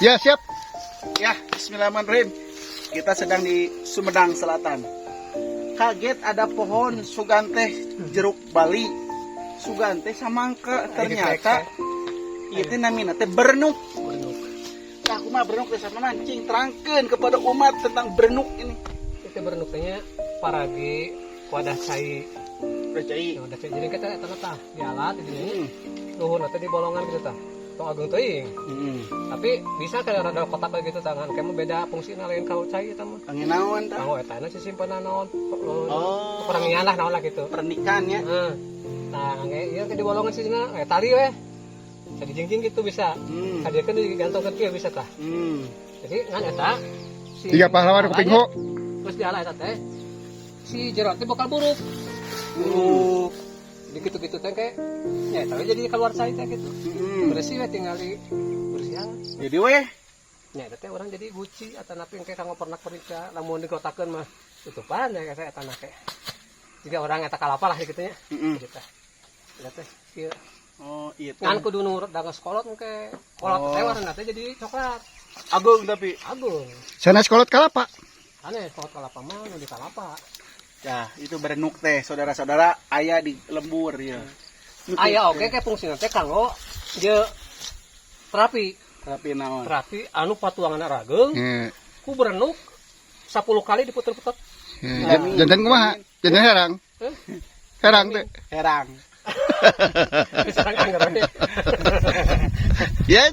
Ya, siap. Ya, bismillahirrahmanirrahim. Kita sedang di Sumedang Selatan. Kaget ada pohon sugan teh jeruk Bali. Sugan teh samangka, ternyata itu namina teh berenuk. Berenuk. Nah, aku mah berenuk teh sama mancing, terangkeun kepada umat tentang berenuk ini. Itu berenuknya paragi wadah cai. Percaya. Ya, wadah cai. Jadi kita eta tah dialat di dinya. Luhur teh di bolongan gitu tah. Tong ageung teuing. Tapi bisa kayak rada kotak kayak gitu tangan. Kayak mah beda fungsina, lain kalau cai eta mah. Kangge naon tah? Kanggo eta na sisimpenan naon. Oh. Peranian lah, naon lah gitu. Pernikahan ya. Heeh. Nah, kayak ieu ke di bolongan sih kayak tali weh. Bisa dijingjing gitu bisa. Kadieu digantungkeun kieu bisa tah. Jadi ngan eta si Tiga pahlawan kuping ho. Terus diala eta teh si jero teh bakal buruk. Buruk. Jadi gitu-gitu teh kayak ya tapi jadi keluar cai teh gitu. Bersih we, tinggal di bersihan. Jadi weh. Ya eta teh orang jadi guci atau napi kayak kanggo pernak-pernik lamun digotakeun mah tutupan ya kayak eta mah kayak. Jika orang eta kalapa lah gitu nya. Gitu teh. Eta teh kieu. Oh, iya. Ngan kudu nurut da geus kolot engke. Kolot teh warna teh jadi coklat. Agung tapi. Agung. Sanes kolot kalapa. Aneh kolot kalapa mah nu di kalapa. Ya, itu berenuk teh, saudara-saudara, aya di lembur ya. Aya oge kayak fungsina teh kanggo je terapi. Terapi naon? Terapi anu patuangan rageung ku berenuk 10 kali diputer-puter. Ya, janten kumaha? Janten herang. Heh? Herang teh. Herang. Sarang angger we. Ya.